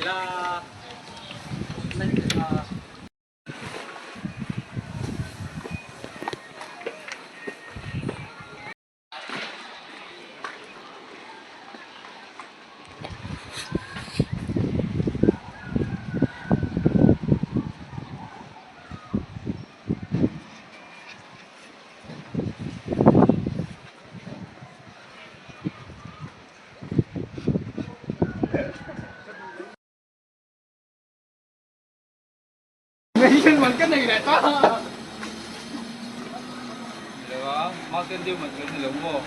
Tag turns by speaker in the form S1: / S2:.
S1: la. Man ka nei leh ta. Mountain Dew man kan ni lo maw?